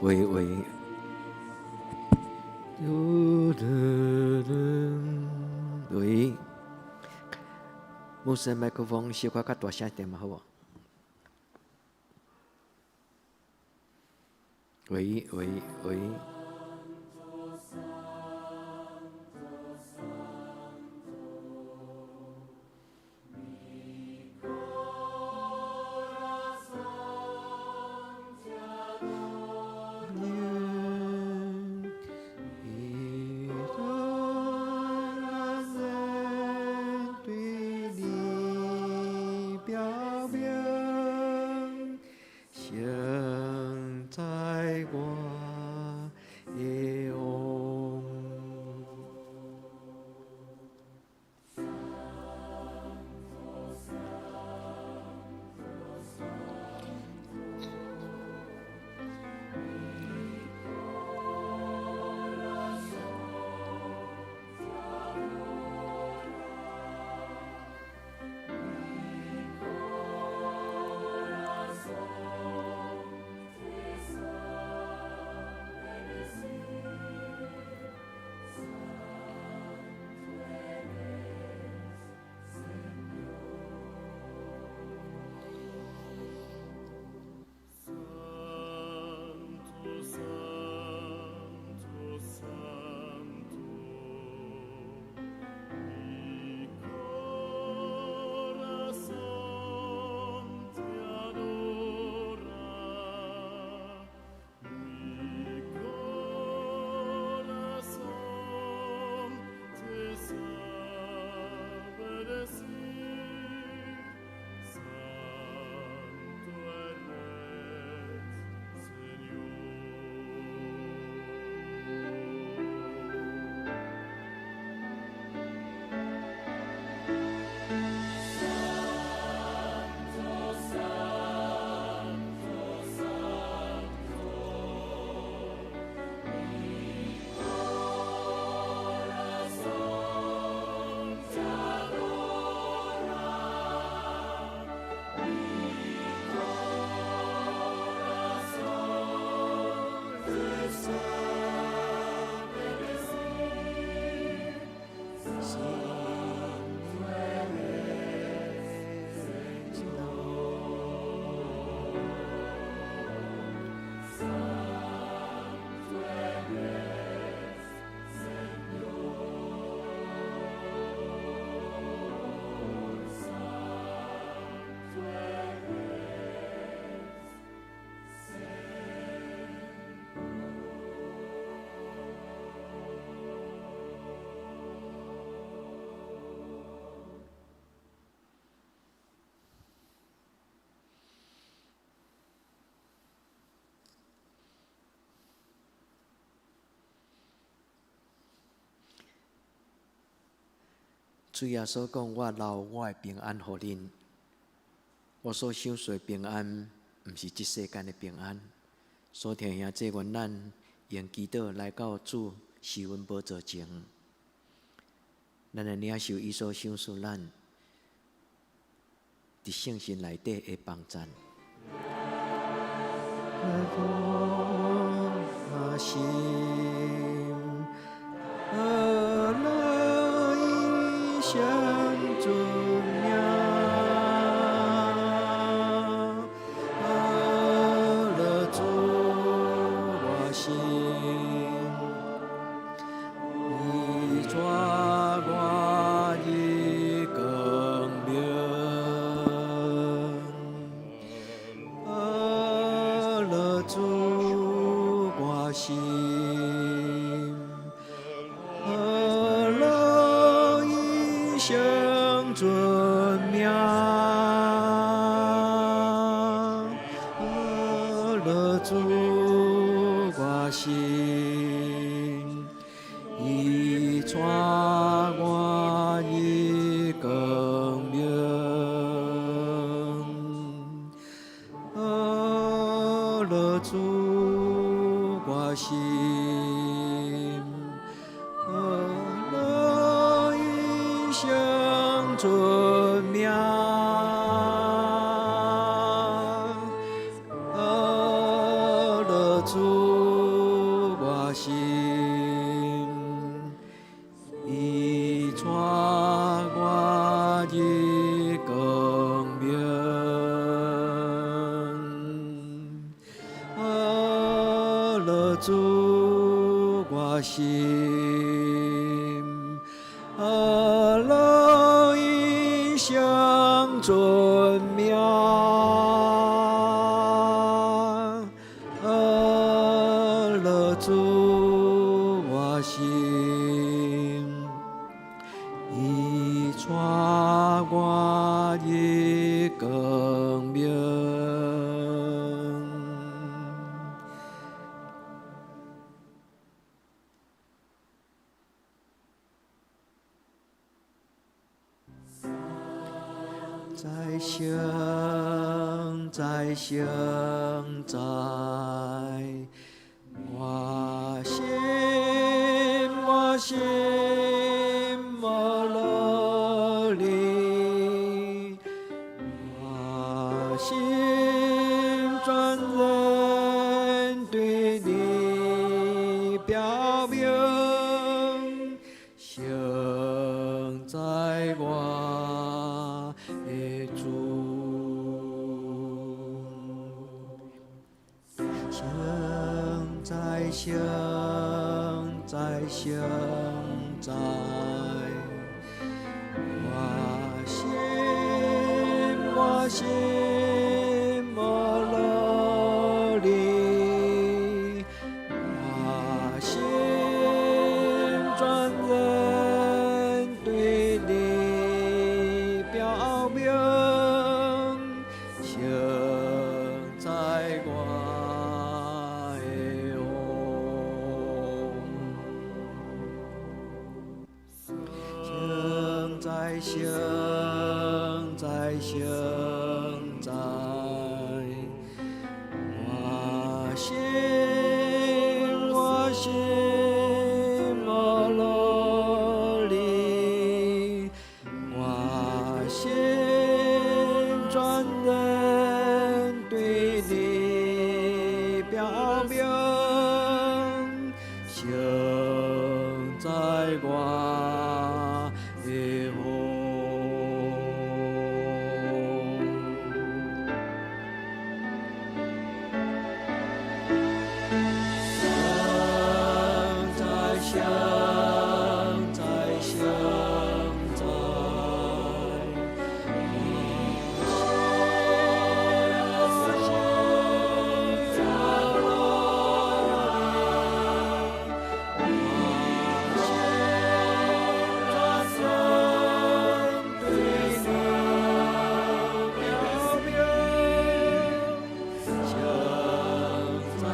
喂喂，嘟嘟嘟，喂，牧師麥克風小可較大聲點好無？喂喂喂。主耶穌講：我留我的平安予恁，我所賞賜的平安，毋是這世間的平安。所聽兄弟，願咱用祈禱來到主施恩寶座前，咱來領受伊所賞賜咱佇聖神內底的幫贊。我心，樂以相尊名，樂主我心，伊帶我入光明，樂主我心，樂以相尊名，樂主我心，伊帶我入光明，樂主我心，樂以相尊名，樂主帶我入光明。阿樂主我心，阿樂伊上尊名，阿樂主我心，伊帶我入光明。在生，在生，在我心，我心無樂你，我心專人對你表明，聖在我的主，聖在聖在聖在，我心我心無樂你，我心專人對你表明，聖在我的王。聖在聖在聖在，我心我心無樂你，我心專人對你表明，聖在我的王。聖在聖在聖在，我心我心無樂你，我心專人對你表明，聖在我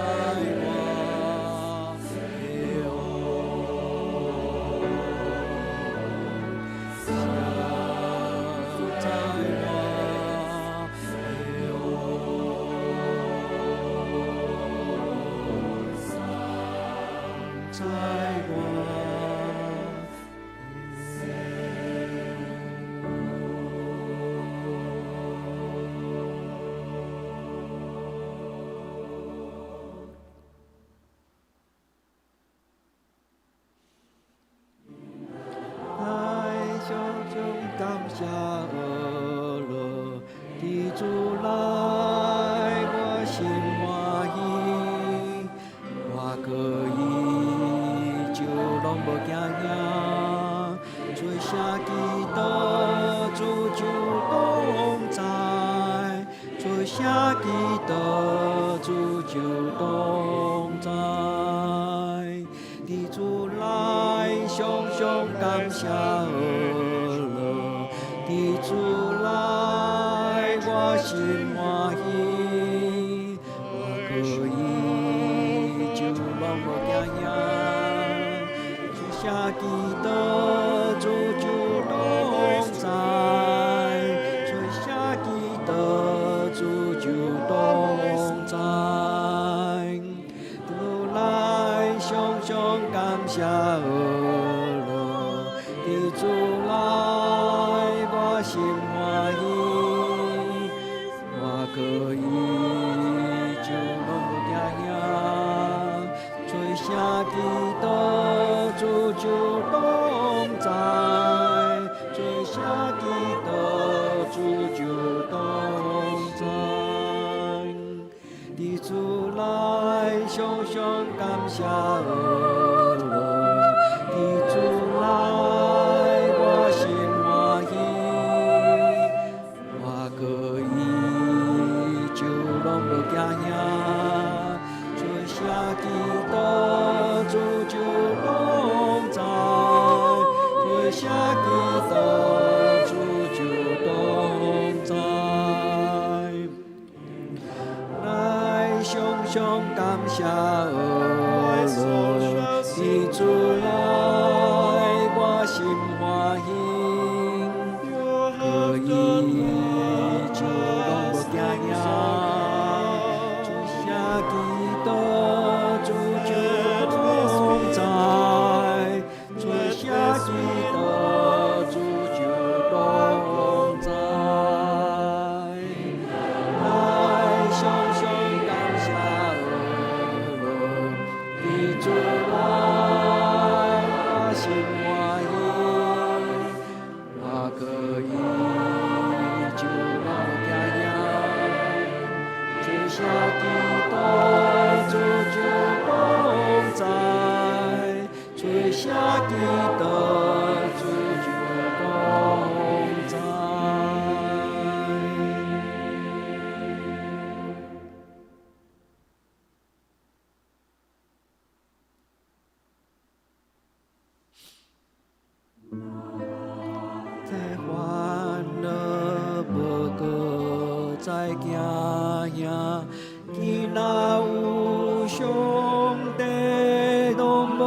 的王。聖在我的王。在我来上上感謝阿樂，佇主內我心歡喜，我可以就攏無驚嚇，出聲祈禱主就同在，出聲祈禱主就同在，佇主內常常感謝阿樂，佇主內我心歡喜，我可以就攏無驚嚇，出聲祈禱主就同在，出聲祈禱主就同在，主內常常感謝阿樂，佇主內我心歡喜，我可以就攏無驚嚇，出聲祈禱主就同謝阿樂，佇主內我心歡喜，我過伊就攏無驚嚇，出聲祈禱，主就同在，出聲祈禱，主就同在。來常常感謝阿樂，佇主內我心歡喜，過伊就攏無驚嚇，出聲祈禱，主就同在，出聲祈禱，主就同在。來常常感謝阿樂，佇主內我心歡喜，我過伊就攏無驚嚇，出聲祈禱，主就同在，出聲祈禱，主就同在。再歡樂，無閣再驚嚇，囝仔有上帝，攏無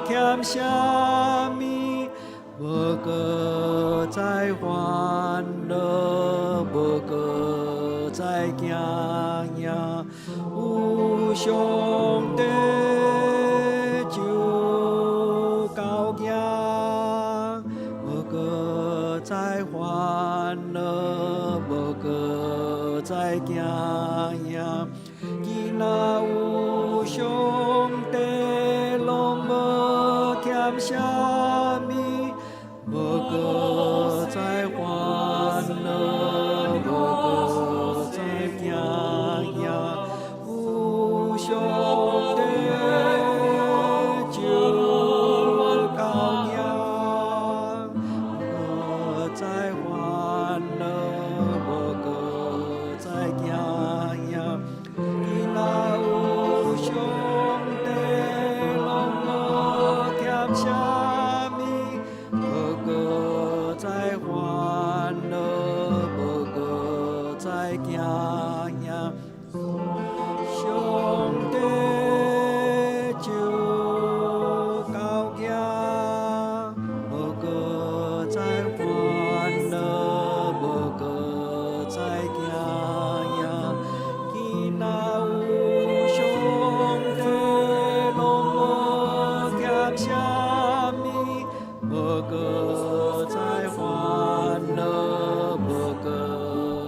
欠啥物，無閣再煩惱，無閣再驚嚇，有上帝就夠贏，無閣再煩惱，無閣再驚嚇，囝仔有上帝，攏無欠啥物，無閣再煩惱，無閣再驚嚇，有上帝就夠贏，無閣再煩惱，無閣再驚嚇，囝仔有上帝，攏無欠啥物，無閣再煩惱，無閣再驚嚇，上帝就夠贏，無閣再煩惱，無閣再驚嚇，囝仔有上帝，攏無欠啥物，無閣再煩惱，無閣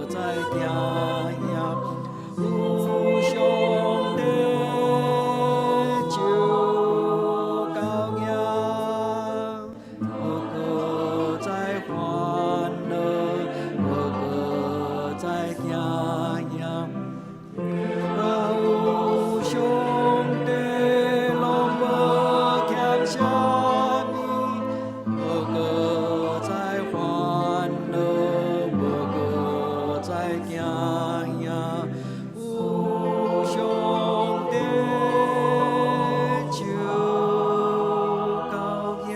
再驚嚇，有上帝就夠贏，無閣再煩惱，無閣再驚嚇，有上帝攏無欠啥物，無閣再煩惱，無閣再驚嚇，有上帝就夠贏。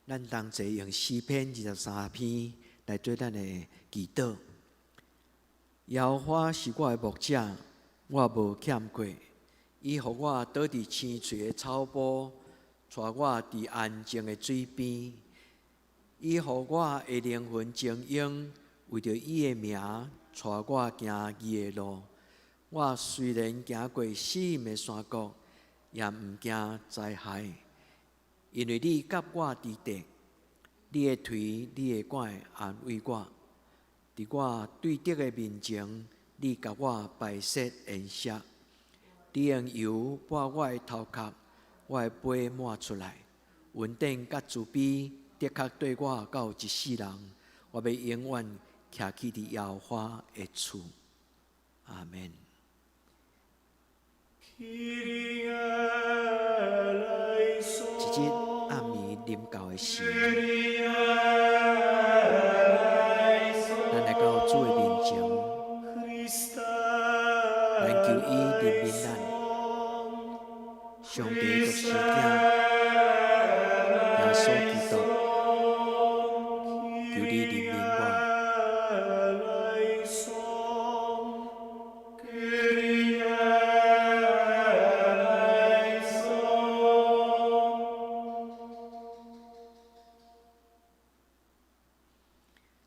咱同齊用詩篇23篇來做咱的祈禱。耶和華是我的牧者，我無欠缺。伊予我倒佇青翠的草埔，帶我佇安靜的水邊。伊予我的靈魂晶瑩，為著伊的名，帶我行義的路。我雖然行過死蔭的山谷，也毋驚災害，因為你佮我佇佇，你的槌、你的拐安慰我。佇我對敵的面前，你共我擺設筵席。你用油抹我的頭殼，我的杯滿出來。恩典佮慈悲的確綴我到一世人，我欲永遠徛起佇耶和華的厝。阿門。一日暗暝臨到的時，咱來到主的面前，咱求伊憐憫咱。上帝獨生子耶穌基督，求你憐憫我。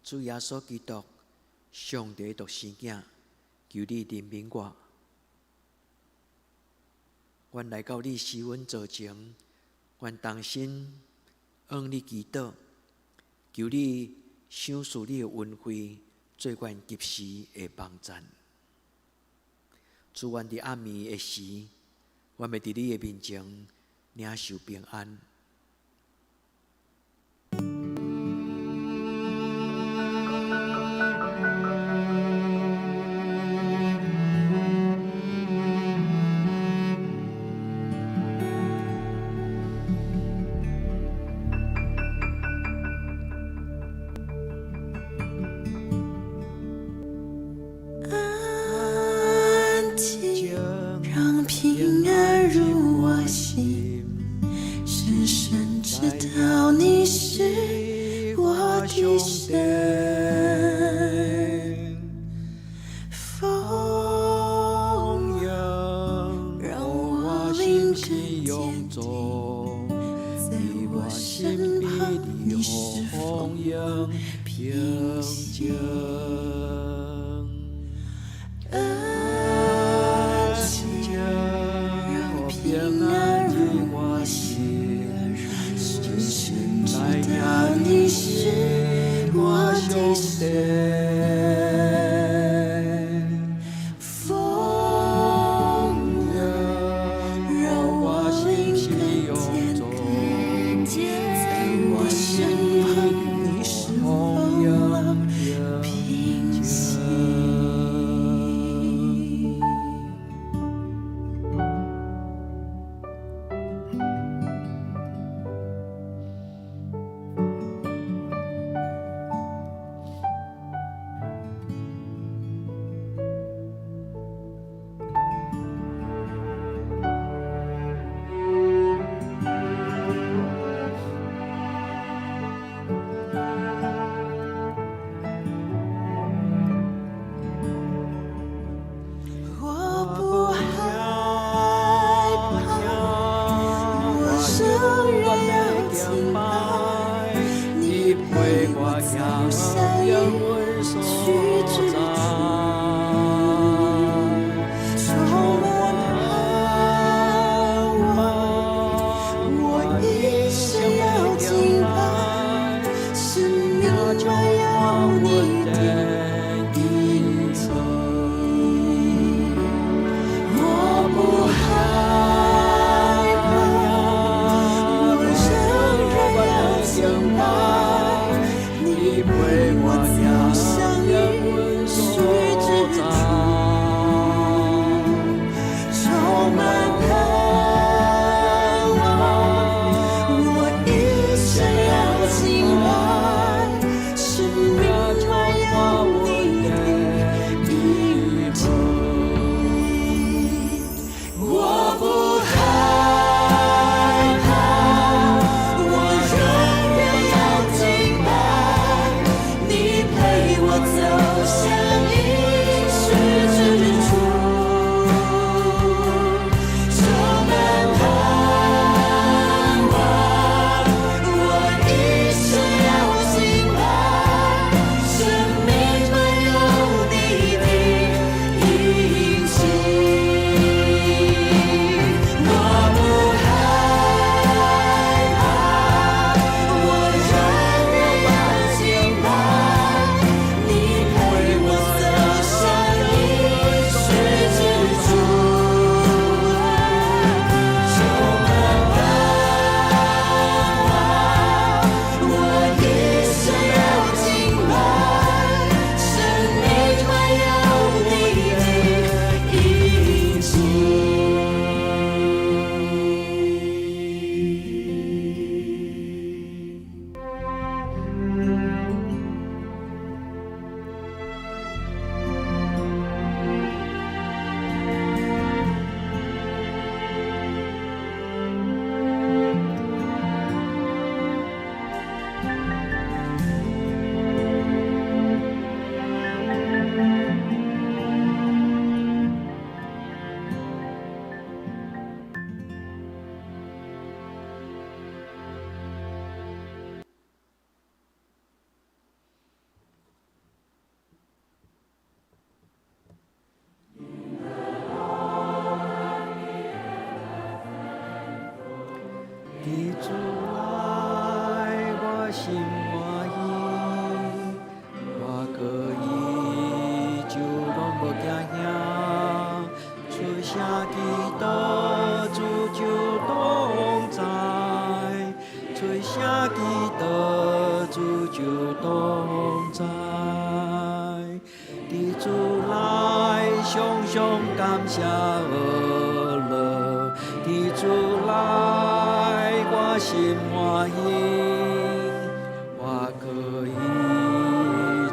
主耶穌基督，上帝獨生子，求你憐憫我。阮來到你施恩座前，阮同心向你祈禱，求你賞賜你的恩惠，做阮及時的幫贊。主，阮佇暗暝的時，阮欲佇你的面前領受平安。安靜，讓平安入我心，是主內常常感謝呵樂，佇主內我心歡喜，我可以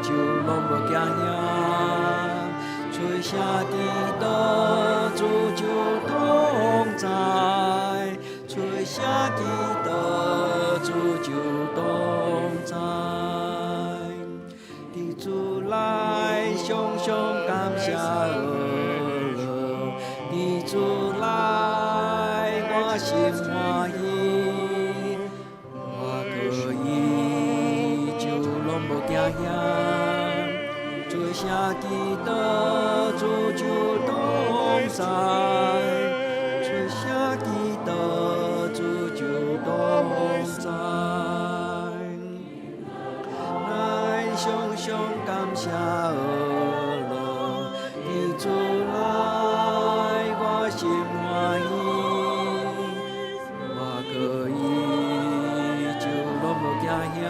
就攏無驚嚇，吹聲祈禱主就同在，吹聲祈禱主就同在。佇主內常常感謝呵樂，佇主內我心歡喜，我可以就攏無驚嚇，吹聲祈禱主就同在，吹聲祈禱主就同在。來常常感謝呵樂，佇主內我心歡喜，我可以就攏無驚嚇，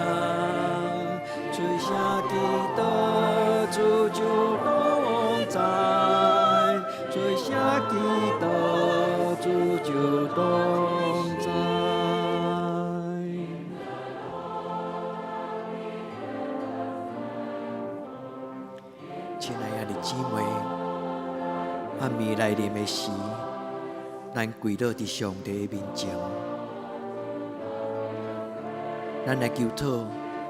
吹聲祈禱主就同在，吹聲祈禱主就同在。親愛的姊妹，暗暝來臨的時，咱跪倒佇上帝的面前，咱來求討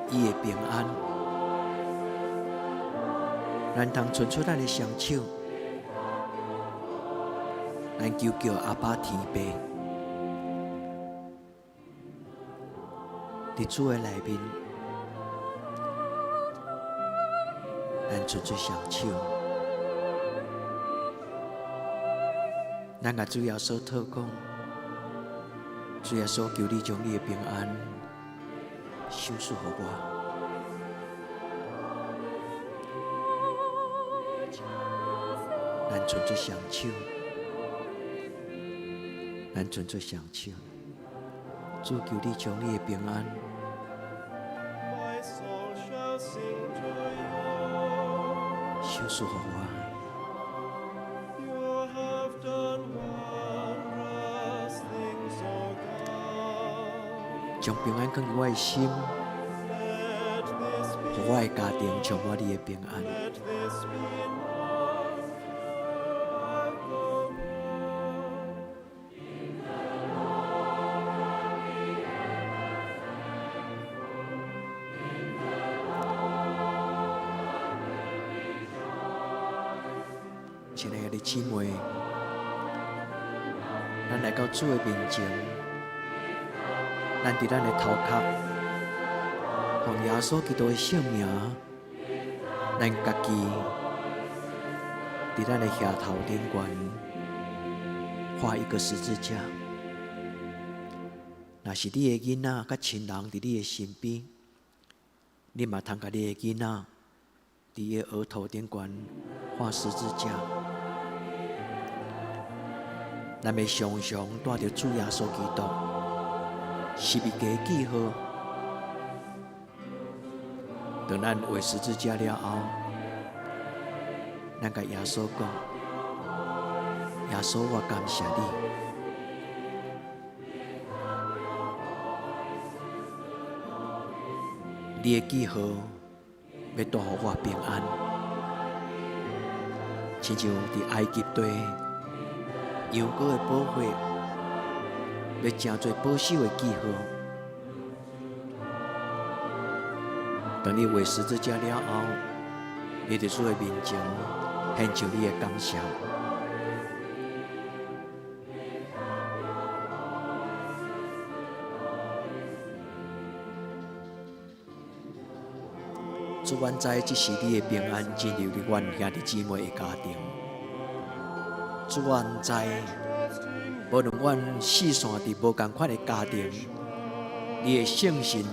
伊的平安。咱通伸出咱的雙手，咱求叫阿爸天父，佇主的內面，咱伸出雙手，咱共主耶穌禱告，主耶穌求你將你的平安賞賜予我。咱伸出雙手，咱伸出雙手，主求你將你的平安賞賜予我。將平安放佇我的心，予我的家庭充滿你的平安。親愛的姊妹，咱來到主的面前，咱佇咱的頭殼，奉耶穌基督的聖名，咱家己佇咱的額頭頂懸畫一個十字架。若是你的囡仔佮親人佇你的身邊，你嘛通共你的囡仔佇伊的額頭頂懸畫十字架。咱欲常常帶著主耶穌基督十字架記號，當咱畫十字架了後，咱共耶穌講：耶穌，我感謝你，你的記號欲帶予我平安，親像佇埃及地羊羔的寶血，欲成做保守的記號。當你畫十字架了後，你佇主的面前獻上你的感謝。主，阮知這是你的平安進入佇阮兄弟姊妹的家庭。主，阮知，無論阮四散佇無仝款的家庭，你的聖神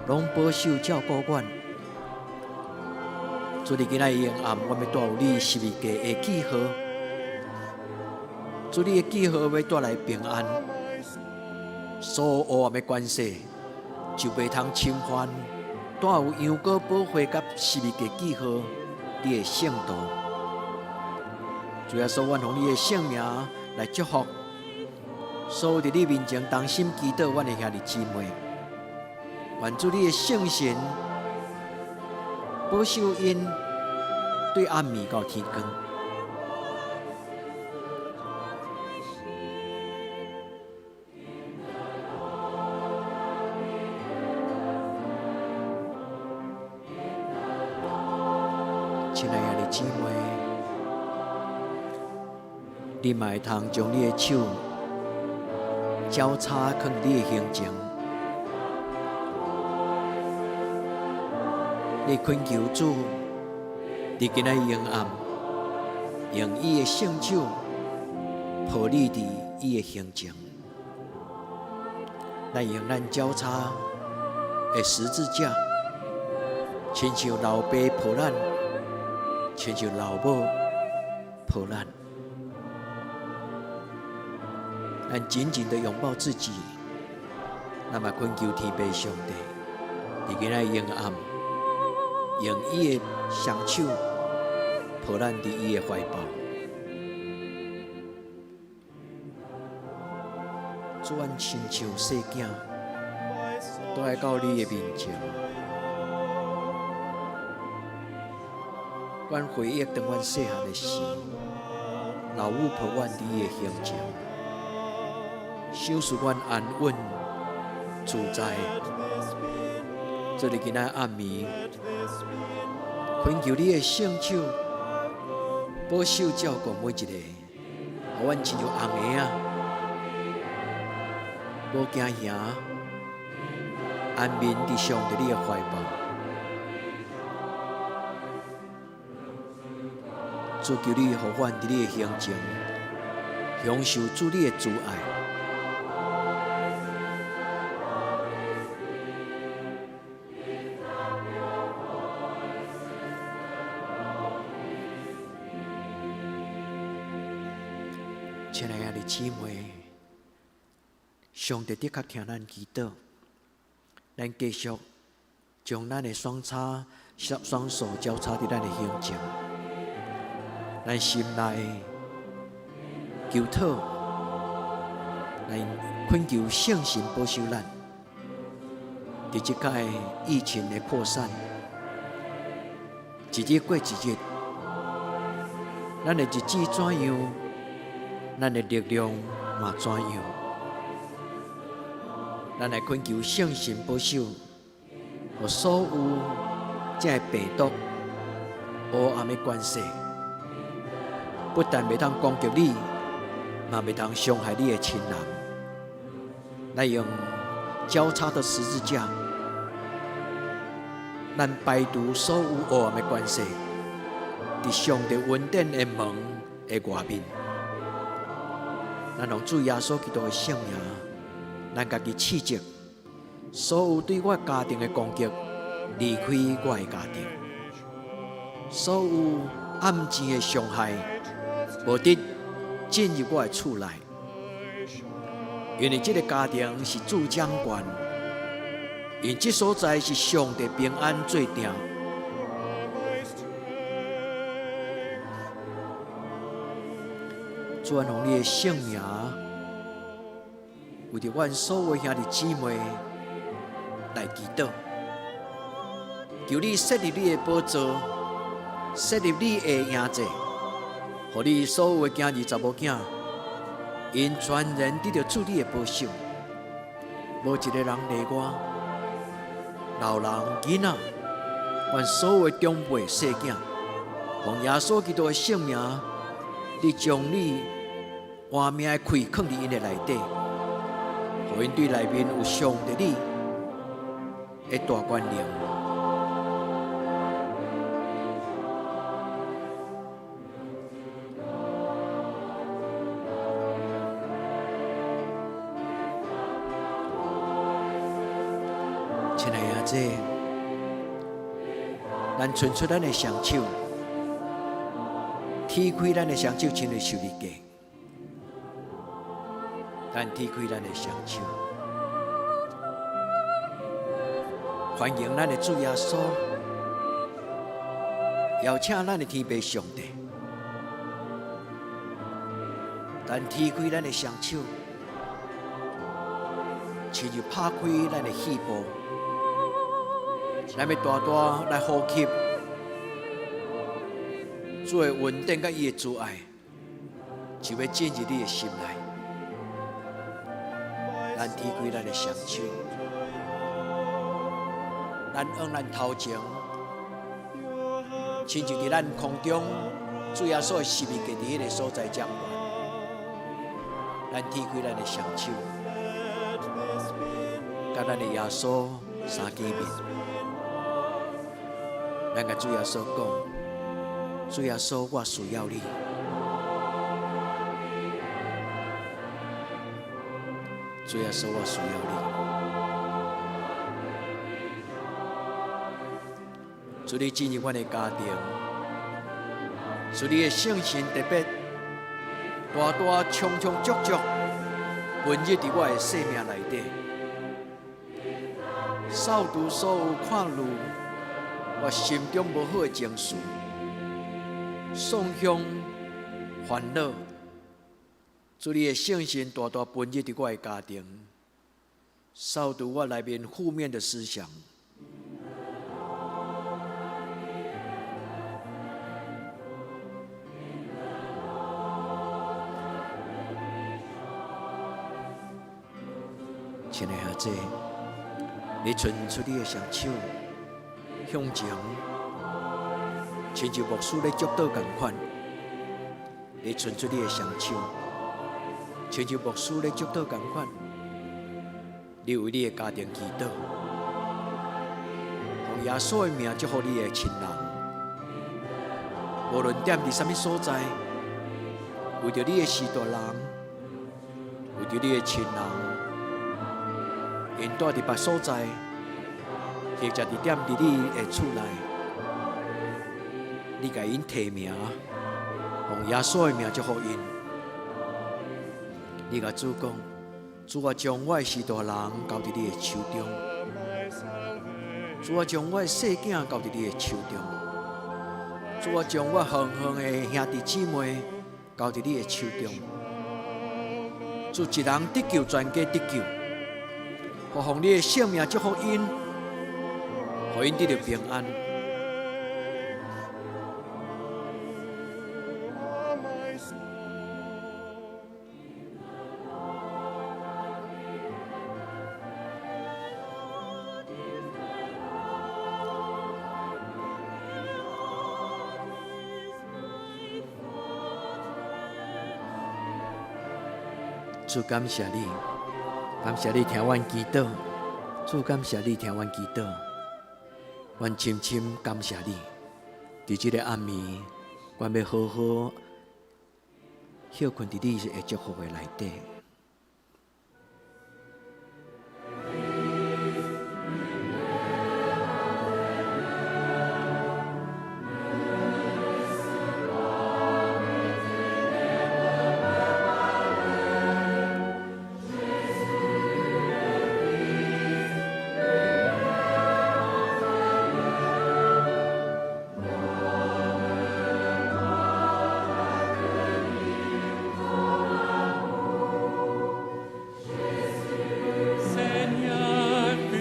攏保守照顧阮。主，佇今仔日暗，阮欲帶有你十字架的記號。主，你的記號欲帶來平安，所有黑暗的權勢就袂通侵犯。帶有羊羔寶血佮十字架記號，你的聖徒。主耶穌，阮奉你的聖名來祝福所有佇你面前同心祈禱，阮的兄弟姊妹。願主你的聖神保守𪜶對暗暝到天光。親愛的姊妹，你嘛會通將你的手交叉囥你的胸前，你懇求主，佇今仔日黑暗，用伊的聖手抱你佇伊的胸前，來用咱交叉的十字架，親像老爸抱咱，親像老母抱咱，咱緊緊的擁抱自己，咱嘛懇求天父上帝，佇今仔日黑暗，用伊的雙手抱咱佇伊的懷抱。主，阮親像細囝，蹛來到你的面前。阮回憶當阮細漢的時，老母抱阮佇伊的胸前，賞賜阮安穩自在。做佇今仔暗暝，懇求你的聖手保守照顧每一个，予阮親像紅嬰仔，無驚嚇，安眠佇上帝你的懷抱。主，求你予阮佇你的胸前，享受主你的慈愛。親愛的姊妹，上帝的確聽咱祈禱，咱繼續將咱的雙手交叉佇咱的胸前，咱心內求討，來懇求聖神保守咱。佇這擺疫情的擴散，一日過一日，咱的日子怎樣，咱的力量嘛怎樣。咱來懇求聖神保守，予所有這个病毒黑暗的權勢，不但袂當攻擊你，嘛袂當傷害你的親人。來用交叉的十字架，咱排除所有黑暗的權勢，佇上帝恩典的門的外面。咱用主耶穌基督的聖名，咱家己斥責所有對我家庭的攻擊，離開我的家庭；所有暗箭的傷害，無得進入我的厝內。因為這个家庭是主掌權，因這所在是上帝平安做埕。主，阮奉你的聖名，為著阮所有兄弟姊妹來祈禱，求你設立你的寶座，設立你的營座，予你所有的囝兒查某囝，𪜶全然得著主你的保守，無一个人例外，老人、囡仔，阮所有的長輩、細囝，奉耶穌基督的聖名，你將你活命的氣囥佇𪜶的內底，予𪜶對內面有上帝你的大權能。親愛的姐，咱伸出咱的雙手，踢開咱的雙手，親像十字架。咱踢開咱的雙手，歡迎咱的主耶穌邀請咱的天父上帝，咱提開咱的雙手，親像拍開咱的肺部，咱欲大大來呼吸，主的恩典佮伊的慈愛，就欲進入你的心內。咱提開咱的雙手，咱向咱頭前，親像佇咱空中，主耶穌的十字架佇彼个所在掌權。咱提開咱的雙手，佮咱的耶穌相見面。咱共主耶穌講：主耶穌，我需要你。主耶穌，我需要你。主你進入阮的家庭，主你的聖神特別大大充充足足，分入佇我的生命內底，掃除所有看慮我心中無好的情緒，送向煩惱。主你的聖神大大分入佇我的家庭，掃除我內面負面的思想。親愛的兄弟，你伸出你的雙手向前，親像牧師咧祝禱仝款。你伸出你的雙手，親像牧師咧祝禱仝款。你為你的家庭祈禱，奉耶穌的名祝福你的親人，無論踮佇啥物所在，為著你的序大人，為著你的親人，𪜶蹛佇別所在，或者佇踮佇你的厝內，你共𪜶提名，奉耶穌的名祝福𪜶。你共主講：主啊，將我的序大人交佇你的手中；主啊，將我的細囝交佇你的手中；主啊，將我遠遠的兄弟姊妹交佇你的手中。主一人得救，全家得救。予奉你的聖名祝福𪜶，予𪜶得著平安。主感謝你，感謝你聽阮祈禱。主感謝你聽阮祈禱，阮深深感謝你。佇這个暗暝，阮欲好好歇睏佇你的祝福的內底。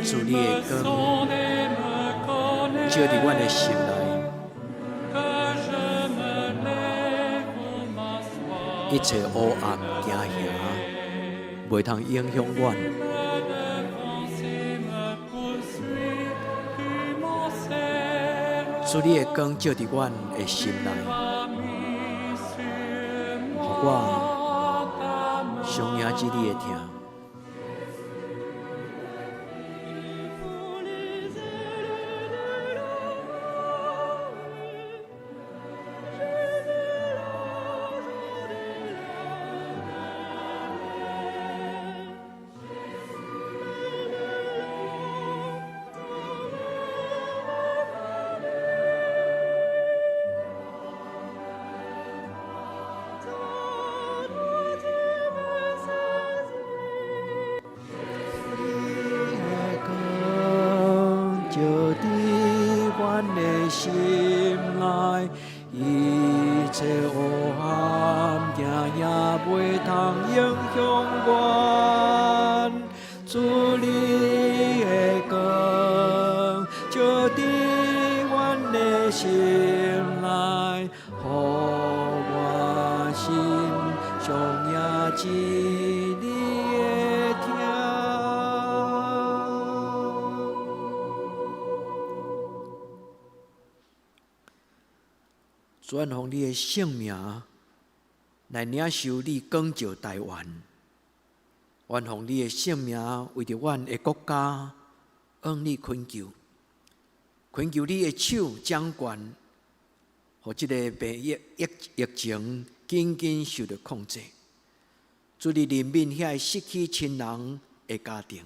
主你的光照佇阮的心內，一切烏暗驚嚇，袂通影響阮。主你的光照佇阮的心內，予我相迎這你的疼。一切黑暗惊也袂通影響阮，主你的光照佇阮的心內，予我心上也知你的疼。主，願奉你的聖名來領受你光照台灣，願奉你的聖名為著阮的國家，向你懇求，懇求你的手掌權，予這个病疫疫疫情緊緊受著控制。主，你憐憫遐个失去親人的家庭，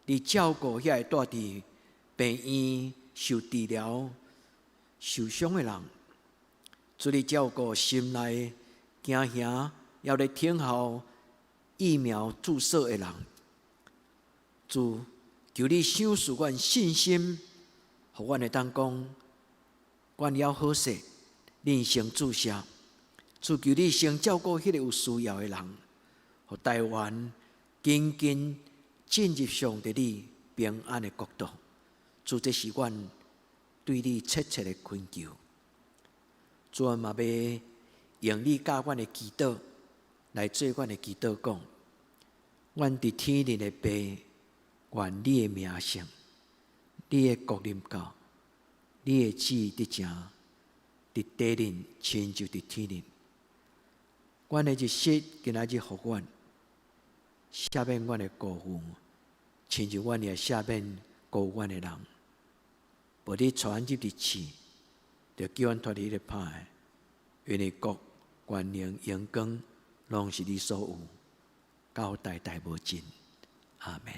你照顧遐个蹛佇病院受治療、受傷的人。主，你照顧心內驚嚇，猶咧等候疫苗注射的人。主，求你賞賜阮信心，予阮會當講，阮猶好勢，恁先注射。主，求你先照顧彼个有需要的人，予台灣緊緊進入上帝你平安的國度。主，這是阮對你切切的懇求。主啊，嘛欲用你教阮的祈禱來做阮的祈禱，講：阮佇天頂的父，願你的名聖，你的國臨到，你的旨意得成，佇地頂親像佇天頂。阮的日食今仔日予阮，赦免阮的過犯，親像阮也赦免過阮的人。無你帶阮入佇試，著救阮脫離彼个歹的，因為國、權能、榮光，攏是你所有，到代代無盡。阿門。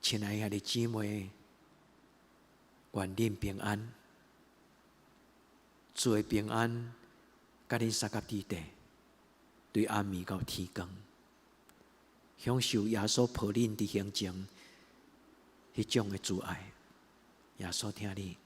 親愛兄弟姊妹，願恁平安，主的平安，佮恁相佮佇底，對暗暝到天光。享受耶穌抱恁佇胸前彼種的慈愛，耶穌疼你。